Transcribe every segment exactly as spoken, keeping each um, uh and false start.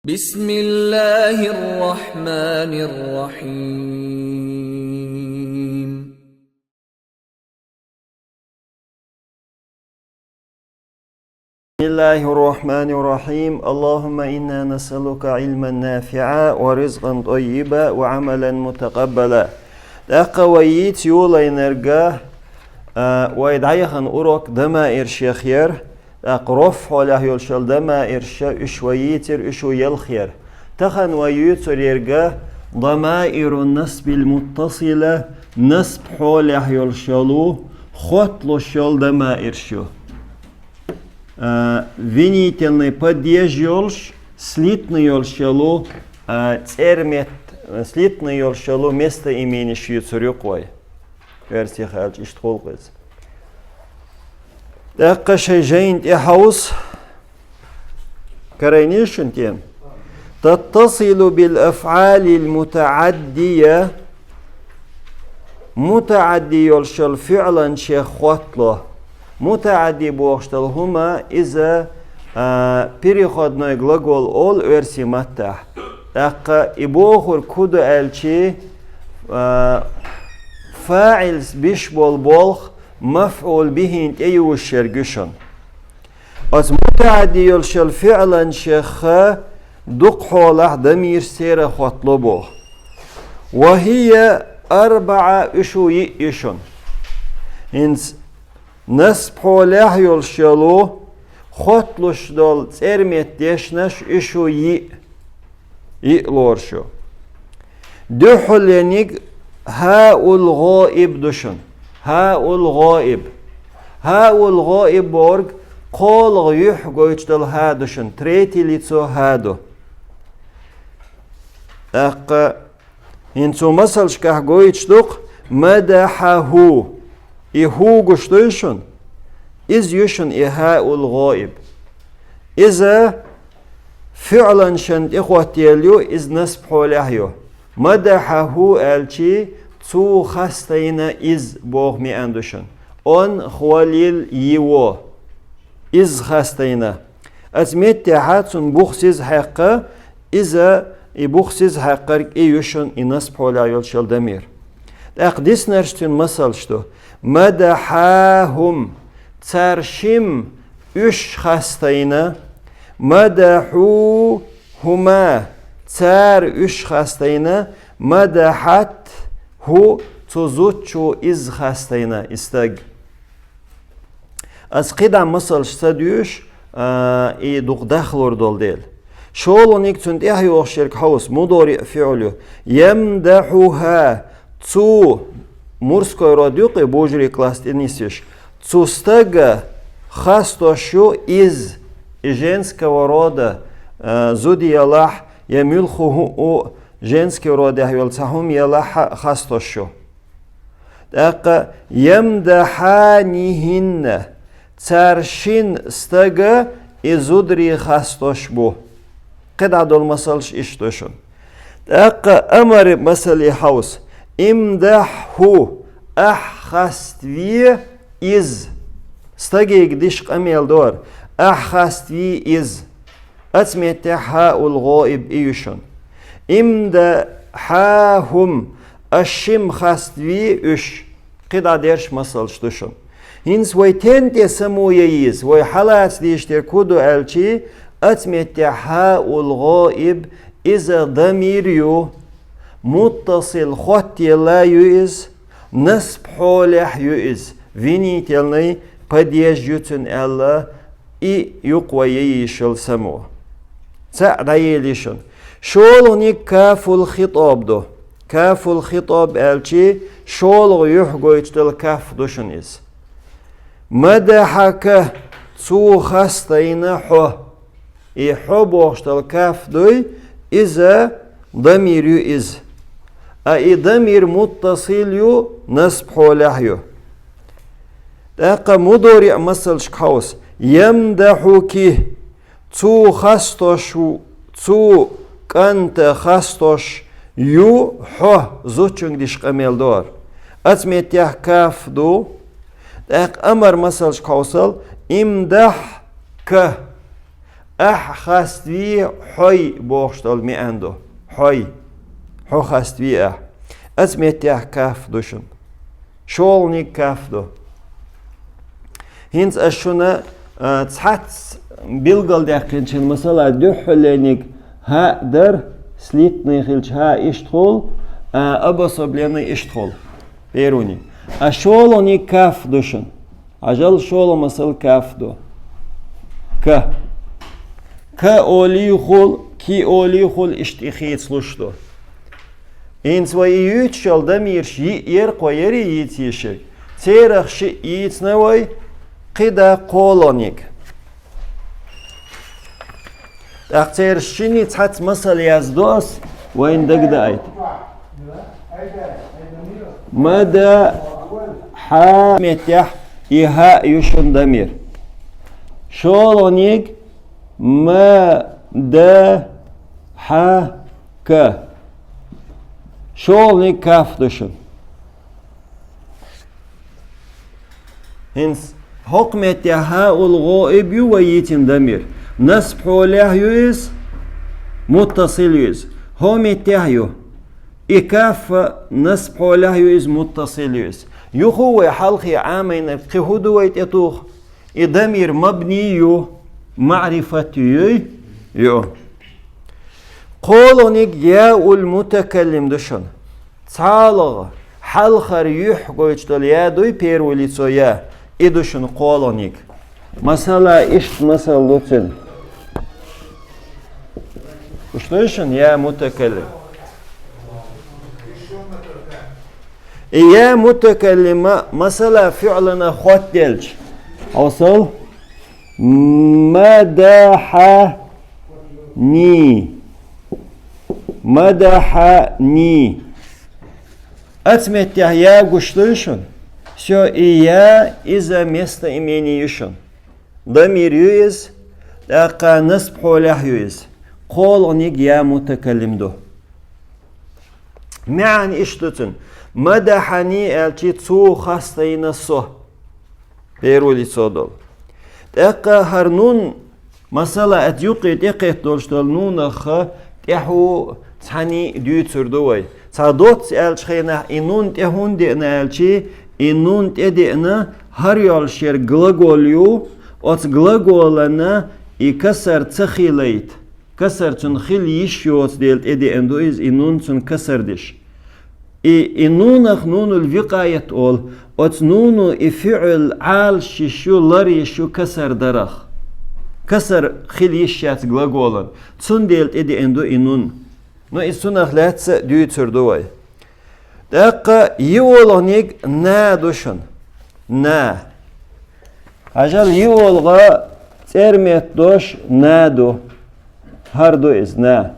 بسم الله الرحمن الرحيم. بسم الله الرحمن الرحيم. اللهم إنا نسألك علما نافعا ورزقا طيبا وعملا متقبلا. ТӀаккха вай йийца йолайнарг, а, вай дӀаяхана урок дамаирш яхар. ТӀаккха рафӀ хьолехь йолча дамаирша уьш вай йийцар, уьш ву ялх яр. Тахан вай юьйцур ерг ضمائر النصب المتصلة, насб хьолехь йолуш йолу, хотталуш йолу дамаирш ю. А, винительный падеж йолуш, слитный йолуш йолу, а, цӀерметта, слитный йолуш йолу местоименеш юьйцур ю-кх вай. Оьрсийн аьлча иштта хуьлу-кх иза. ТӀаккха шайн жайна тӀе хьовса, карайнийша шуна тема? تتصل بالأفعال المتعدية, мутаӀадди йолуш йолу фиӀланех хоттало. МутаӀадди бохуш долу хӀума иза, а, переходной глагол олу оьрсийн маттахь. ТӀаккха и бохург хӀун ду аьлча, а, фаӀилс беш болу болх мафӀул бихӀина тӀе юьйцуш ерг ю шуна. Оцу мутаӀадди йолуш йолу фиӀланех дукха хьолахь дамирш церан хоттало боху. وهي أربعة, уьш ву йиъ ю шуна. ХӀинца насб хьолехь йолуш йолу, хотталуш долу цӀерметта дешнаш уьш ву йиъ. Йиъ лоруш ю. Дуьххьарлерниг хьаул гӀоиб ду шуна. Хьаул гӀоиб. Хьаул гӀоиб бохург кхоалгӀа юьхь гойтуш долу хьа ду шуна. Третье лицо хьа ду. ТӀаккха хӀинца цу масалшкахь гойтуш ду-кх, мадахьаху. И хӀу гуш дуй шуна? Иза ю шуна и хьаул гӀоиб. Иза фиӀланашна тӀе хоттаелла ю, иза насб хьолехь ю. Мадахьаху аьлча, цо хастийна иза боху маьӀна ду шуна. Он хвалил его. Иза хастийна. Оцу меттехь цунна бух-сиз хьаькхна, иза, и бух-сиз хьаькхнарг и ю шуна и насб хьолехь йолуш йолу дамир. ТӀаккха диснарш цуьнан масалш ду. Мадахьахум, цара шимма уьш хастийна. Мадахьухума, цара уьш хастийна. Мадахьатху, цу зудчо иза хастийна, и стаг. Ас кхидӀа масалш ца дуьйш, а, и дукха дахлур долу дела. ШолгӀаниг цунна тӀехь йогӀуш ерг хьовса, мудориъ фиӀл ю. Ямдахьуха, цу, мужской род ю-кх и, божий класс тӀе нисъеш. Цу стага хастош ю иза, и женского рода, а, зуда ялахь, я муьлхха хӀума, женский родехь йолу цхьа хӀума ялахь а хастош ю. ТӀаккха ямдахьанихинна, цара шина стага и зударий хастош бу. КхидӀа долу масалш иштта ду шуна. ТӀаккха амар масале хьовса, имдахьху, ахь хаставе иза. Стагега диш къамел дора, ахь хаставе иза. Оцу меттехь хьаул гӀоиб и ю шуна. Имдахьахум, аш шимма хаставе уьш. КхидӀа дерш масалш ду шуна. ХӀинца вай тен тӀе само яйийза, вай хьалаца дийштерг хӀун ду аьлча, оцу меттехь хьаул гӀоиб, иза дамир ю, муттасил, хоттаелла ю иза, насб хьолехь ю иза, винительный падеж ю цуьнан аьлла, и ю-кх вай яйийша йолу само. ЦаӀ дӀаелий шуна. ШолгӀаниг кафул хитӀоб ду. Кафул хитӀоб аьлча, шолгӀа юьхь гойтуш долу каф ду шуна иза. Мадахьака, цо хастийна хьо. И хьо бохуш долу каф дуй, иза дамир ю иза. А и дамир муттасил ю, насб хьолехь ю. ТӀаккха мудориъ масалшка хьовса. Ямдахьуки, цо хастош ву, цу кӀанта хастош ю хьо, зудчуьнга диш къамел дора. Оцу меттехь каф ду. ТӀаккха амар масалшка хьовсал, имдахька. Ахь хаставе хьой бохуш долу маьӀна ду. Хьой. Хьо хаставе ахь. Оцу меттехь каф ду шуна. ШолгӀаниг каф ду. ХӀинца ас шуна, а, цхьацца билгалдаьккхинчу, масала, дуьххьалениг хьа дара, слитный хилча хьа иштта хуьлу, а, обособленный иштта хуьлу. Первый. А шолгӀаниг каф ду шуна. Хьажал, шолгӀа масал каф ду. К. К олий хуьлу, ки олий хуьлу, иштта и хийцалуш ду. ХӀинца вай и юьйцуш йолу дамираш йиъ яра, кхо яра йийца йиш ерг. Церах шиъ йийцина вай, кхидӀа кхоалгӀаниг. ТӀаккха церан шинна цхьацца масал яздо ас, вайна дагадаийта. Ма да хьа меттехь и хьа ю шуна дамир. ШолгӀаниг ма да хьа ка. ШолгӀаниг каф ду шуна. ХӀинца хӀокху меттехь хьаул гӀоиб ю вай йийцина дамир. Насб хьолехь ю иза, муттасил ю иза. ХӀо меттехь ю. И каф насб хьолехь ю иза, муттасил ю иза. Юха вай хьалхе Ӏамийнарг кхин хӀун ду вай тӀетуху? И дамир мабни ю, маърифат ю, ю. КхоалгӀаниг яул мутакаллим ду шуна. ЦхьалгӀа, хьалхара юьхь гойтуш долу я дуй, первое лицо я, и ду шуна кхоалгӀаниг. Масала, иштта масал ду цуьнан. Уьш ду шуна я мутакаллим? И я мутакаллима, масала, фиълана хотделча. Хьовсал. Мадахьани. Мадахьани. Оцу меттехь я гуш дуй шуна? Всё, и я, иза местоимение ю шуна. Дамир ю иза, тӀаккха насб хьолехь ю иза. КхоалгӀаниг я мутакаллим ду. МаьӀна иштта ду цуьнан. Мадахьани аьлчи, цо хастийна со. Первое лицо долу. ТӀаккха хӀара нун, масала, ат юккъе тӀекхетта долуш долу нунах тӀаьхьо цхьаьний дуьйцур ду вай. Цхьа доцца аьллачу хенахь и нун тӀе хӀунда деана аьлчи, и нун тӀе деана хӀара йолуш ерг глагол ю, оцу глаголана и касар ца хилийта. Касар цуьнан хила йиш йоцу дела тӀедеана ду иза, и нун цуьнан касар деш. И, и нунах нунул викъаят олу, оцу нуну и фиъл Ӏалаш йиш ю, лар йиш ю касар дарах. Касар хила йиш яц глаголан, цундела тӀедеана ду и нун. Ну, и цунах лаьцна дуьйцур ду вай. ТӀаккха йиолгӀаниг на ду шуна. На. Хьажал, йиолгӀа цӀерметта дош на ду. ХӀара ду иза на.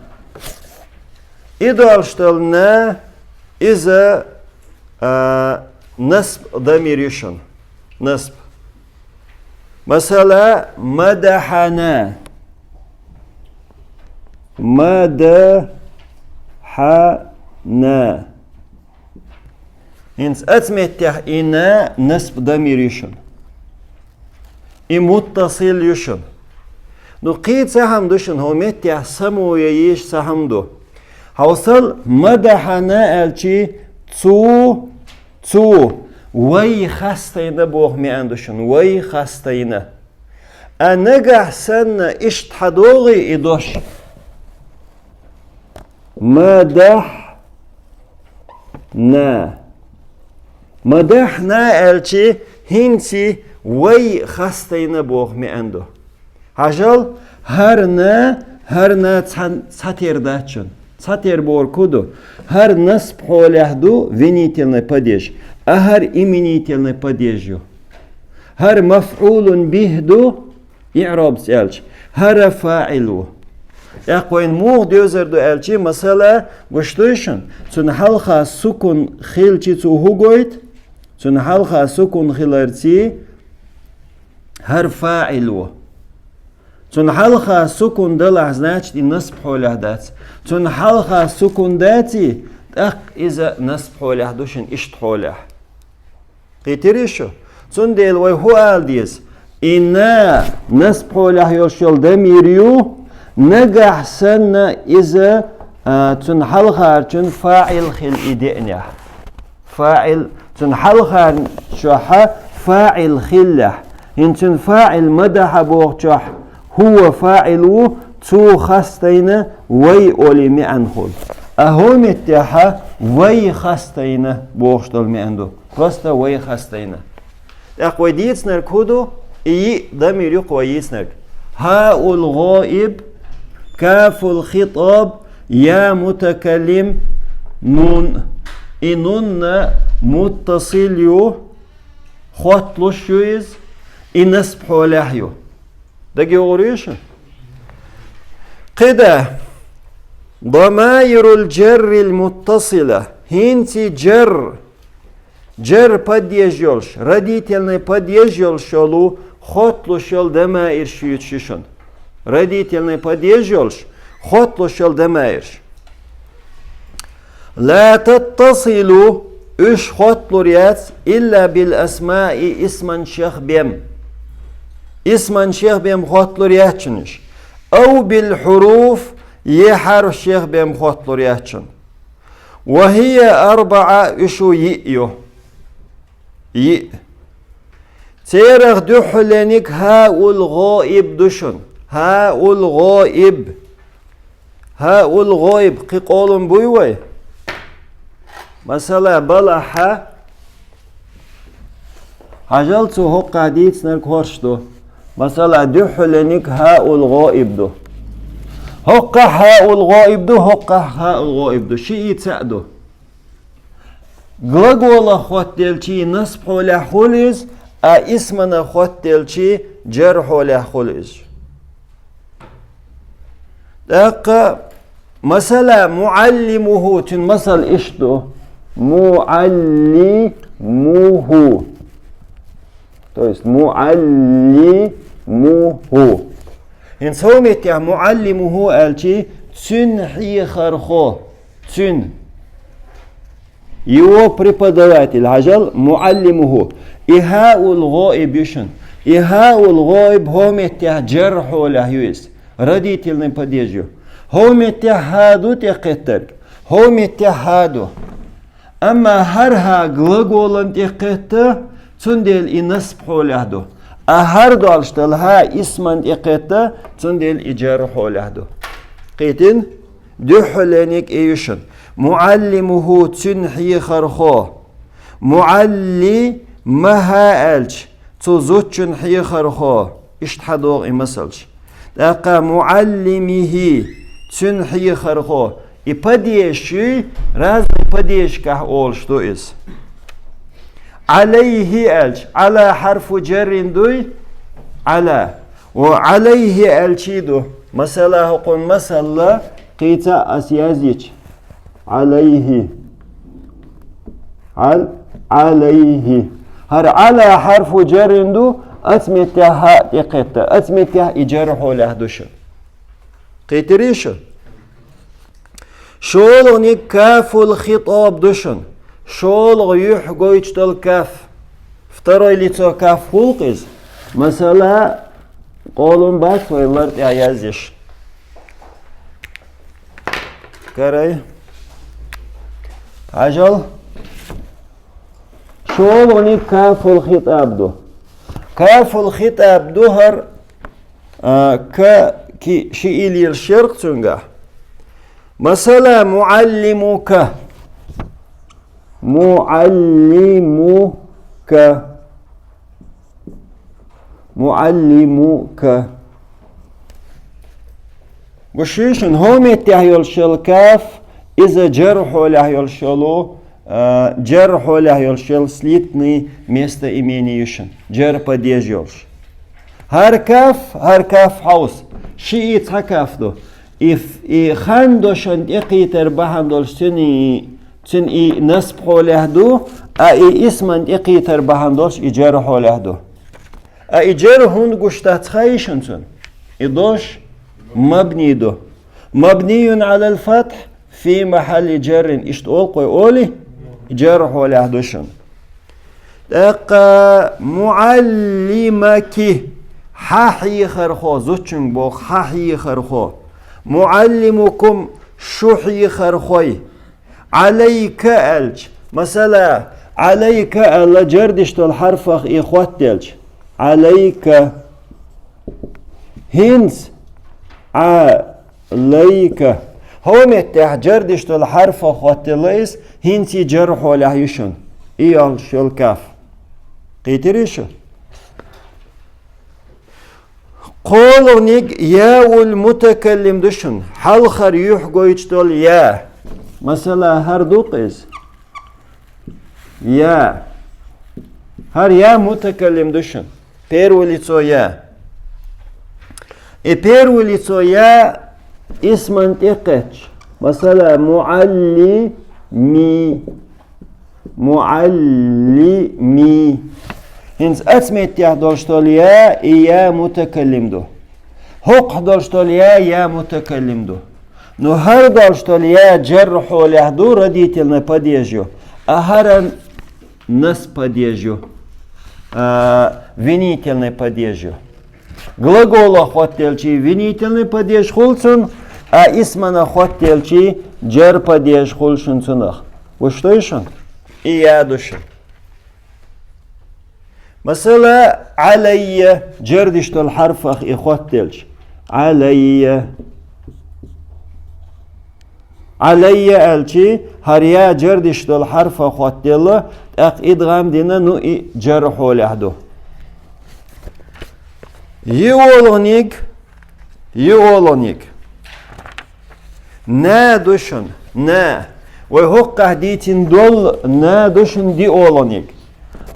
И долуш долу на, иза, а, насб дамир ю шуна. Насб. Масала, мадахьана. Мадахьана. ХӀинца оцу меттехь и на насб дамир ю шуна. И муттасил ю шуна. Ну, кхин цхьа хӀума ду шуна, хӀокху меттехь само ян езаш цхьа хӀума ду. Хьовсал, мадахьана аьлчи, цо, цо, вай хастийна боху маьӀна ду шуна, вай хастийна. А нагахь санна иштта хьадогӀий и дош? Мадахьна. Мадахьна аьлчи, хӀинций вай хастийна боху маьӀна ду. Хьажал, хӀара на, хӀара на цхьа-, цхьатера дац шуна. Цхьатера бохург хӀун ду? ХӀара насб хьолехь ду, винительный падеж, а хӀара именительный падеж ю. ХӀара мафӀулун бихӀ ду, иӀробца аьлча, хӀара фаӀил ву. ТӀаккха вайна муха доьзар ду аьлчи, масала, гуш дуй шуна, цуьнан хьалха сукун хилчи цо хӀун гойту? Цуьнан хьалха сукун хиларций, хӀара фаӀил ву. Цуьнан хьалха сукун далахь, значит, и насб хьолехь дац. Цуьнан хьалха сукун даций, тӀаккха иза насб хьолехь ду шуна, иштта хьолехь. Кхийтирий шу? Цундела вай хӀун ала деза? И на насб хьолехь йолуш йолу дамир ю, нагахь санна иза, а, цуьнан хьалхарчун фаӀил хила и деанехь. ФаӀил, цуьнан хьалхарчохь фаӀил хиллехь, хӀинца цуьнан фаӀил ма дахьа бохучохь, хӀува фаӀил ву, цо хастайна вай олий маьӀна хуьлу. А хӀокху меттехь вай хастайна бохуш долу маьӀна ду. Просто вай хастайна. ТӀаккха вай дийцинарг хӀун ду? И йиъ дамир ю-кх вай йийцинарг. ХӀаъул гӀоиб, кафул хитӀаб, я мутакаллим, нун. И нунна муттасил ю, хотталуш ю иза, и насб хьолехь ю. ДагайогӀур ю шу? КхидӀа. Дамаирул джаррил муттасила. ХӀинца и джарр, джарр падеж йолуш, родительный падеж йолуш йолу, хотталуш йолу дамаирш юьйцуш ю шуна. Родительный падеж йолуш, хотталуш йолу дамаирш. Ла таттасилу, уьш хотталур яц, илла бил асмаи, исманашех бен. Исманашех бен хотталур яц шуна уьш. Ау бил хьуруф, е хьарфашех бен хотталур яц шуна. Ва хӀия арбаӀа, уьш ю йиъ ю. Йиъ. Церах дуьххьалениг хӀаъул гӀоиб ду шуна. ХӀаъул гӀоиб. ХӀаъул гӀоиб кхин къолам буй вай? Масала, балахь, хьажал, цо хӀокхахь дийцинарг хӀорш ду. Масала, дуьххьалениг хӀаъул гӀоиб ду. ХӀокхахь хӀаъул гӀоиб ду, хӀокхахь хӀаъул гӀоиб ду. Шиъ цхьаъ ду. Глаголах хоттаделчий насб хьолехь хуьлу иза, а исманах хоттаделчий джарр хьолехь хуьлу иза. ТӀаккха, масала, муаллимуху, цуьнан масал иштта ду. Муаллимуху. То есть муаллимуху. ХӀинца хӀокху меттехь муаллимуху аьлчий, цуьнан хьехархо, цуьнан. Его преподаватель, хьажал, муаллимуху. И хӀаъул гӀоиб ю шуна. И хӀаъул гӀоиб хӀокху меттехь джарр хьолехь ю иза. Родительный падеж ю. ХӀокху меттехь хӀа ду тӀекхеттарг. ХӀокху меттехь хӀа ду. Амма хӀара хӀа глаголан тӀекхетта, цундела и насб хьолехь ду. А хӀара долуш долу хӀа исман тӀекхетта, цундела и джарр хьолехь ду. Кхийтина? Дуьххьалениг и ю шуна. Муаллимуху, цуьнан хьехархо. Муаллимаха аьлча, цу зудчун хьехархо, иштта хьадогӀу и масалш. ТӀаккха муаллимихи, цуьнан хьехархо, и падежаш юй, разный падежашкахь олуш ду иза. Ӏалайхи аьлча, Ӏала хьарфу джаррин дуй? Ӏала. Ва Ӏалайхи аьлчий ду. Масала, хӀокхунна масалла кхийца ас язйича. Ӏалайхи. Ӏал-, Ӏалайхи. ХӀара Ӏала хьарфу джаррин ду, оцу меттехь хӀа тӀекхетта, оцу меттехь и джарр хьолехь ду шуна. Кхийтирий шу? ШолгӀаниг кафул хитӀаб ду шуна. ШолгӀа юьхь гойтуш долу каф. Второй лицо каф хуьлу-кх иза. Масала, къолам бац вай лар тӀехь язйеш. Карай. Хьажал. ШолгӀаниг кафул хитӀаб ду. Кафул хитӀаб ду хӀара, а, ка, ки, шиъ лелаш яра-кх цуьнгахь. Масала, муаллимука. Муаллимука. Муаллимука. Гуш юй шуна, хӀокху меттехь йолуш йолу каф, иза джарр хьолехь йолуш йолу, а, джарр хьолехь йолуш йолу слитный местоимение ю шуна, джарр падеж йолуш. ХӀара каф, хӀара каф хьовса, шиъ, цхьа каф ду. И ф-, и хан дошан тӀекхийтар бахьана долуш цуьнан и, цуьнан и насб хьолехь ду, а и исман тӀекхийтар бахьана долуш и джарр хьолехь ду. А и джарр хӀунда гуш дац хаий шуна цунна? И дош мабни ду. Мабниюн Ӏалал фатхь фи махьалли джаррин. Иштта олу-кх вай, олий? Джарр хьолехь ду шуна. ТӀаккха муаллимаки, хьа хьехархо, зудчуьнга боху хьа хьехархо. Муаллимукум, шу хьехархой. Алайка аьлча, масала, алайка аьлла, жар деш долу хьарфах и хоттаелча. Алайка. ХӀинца алайка. ХӀокху меттехь жар деш долу хьарфах хоттаелла иза, хӀинца и жар хьолехь ю шуна. И йолуш йолу каф. Кхийтирий шу? КхоалгӀаниг яул мутакаллим ду шуна. Хьалхара юьхь гойтуш долу я. Масала, хӀара ду-кх иза. Я. ХӀара я мутакаллим ду шуна. Первое лицо я. И первое лицо я исман тӀекхетча. Масала, муаллими. Муаллими. ХӀинца оцу меттехь долуш долу я, и я мутакаллим ду. ХӀокху долуш долу я, я мутакаллим ду. Ну, хӀара долуш долу я жар хьолехь ду, родительный падеж ю. А хӀара насб падеж ю. А, винительный падеж ю. Глаголах хоттаелчий винительный падеж хуьлу цунна, а исманах хоттаелчий жар падеж хуьлу шуна цунах. Вуьшта ду шуна? И я ду шуна. Масала, алайя, жар деш долу хьарфах и хоттаелча. Алайя. Алайя аьлчий, хӀара я жар деш долу хьарфах хоттаелла, тӀаккха идгӀам дина, ну и жар хьолехь ду. ЙиолгӀаниг, йиолгӀаниг. На ду шуна, на. Вай хӀокхахь дийцина долу на ду шуна диолгӀаниг.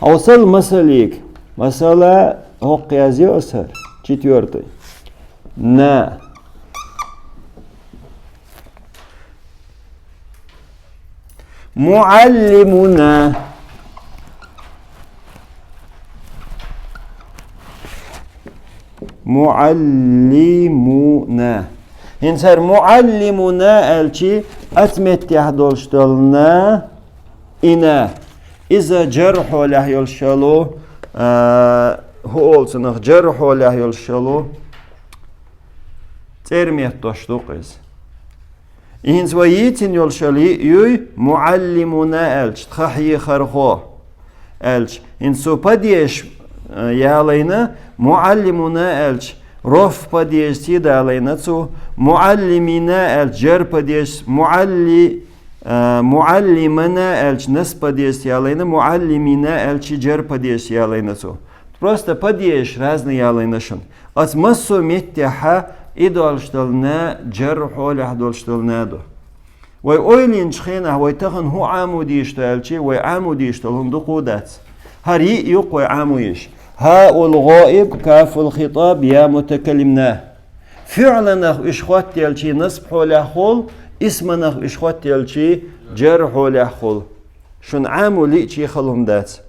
Хьовсал масалиг. Масала, хӀокху язъе аса, четвёртый. На. Муаллимуна. Муаллимуна. ХӀинца хӀара муаллимуна аьлчий, оцу меттехь долуш долу на, и на. Иза жар хьолехь йолуш йолу, а, хӀу олу цунах, жар хьолехь йолуш йолу цӀерметдош ду-кх иза. И хӀинца вай йийцина йолуш йолу йиъ юй, муаллимуна аьлча, тхан хьехархо аьлча. ХӀинца цу падеж, э, ялайна, муаллимуна аьлча, роф падежций далайна цу, муаллимина аьлча, жар падеж, муалли-, э, муаллимана аьлча, насб падежций ялайна, муаллимина аьлча, жар падежций ялайна цу. Просто падеж разный ялайна шуна. Оцу массо а меттехьа и долуш долу на, жар хьолехь долуш долу на ду. Вай ойла йинчу хенахь, вай тахана хӀун Ӏамо дийш ду аьлчий, вай Ӏамо дийш долу хӀума дукха дац. ХӀара йиъ ю-кх вай Ӏамо йиш. ХӀаул гӀаиб, кафул хитаб, я мутакаллим на. ФиӀланах уьш хоттаелчий насб хьолехь хуьлу, исманах уьш хоттаелчий жар хьолехь хуьлу. Шуна Ӏамо лиъчий хала хӀума дац.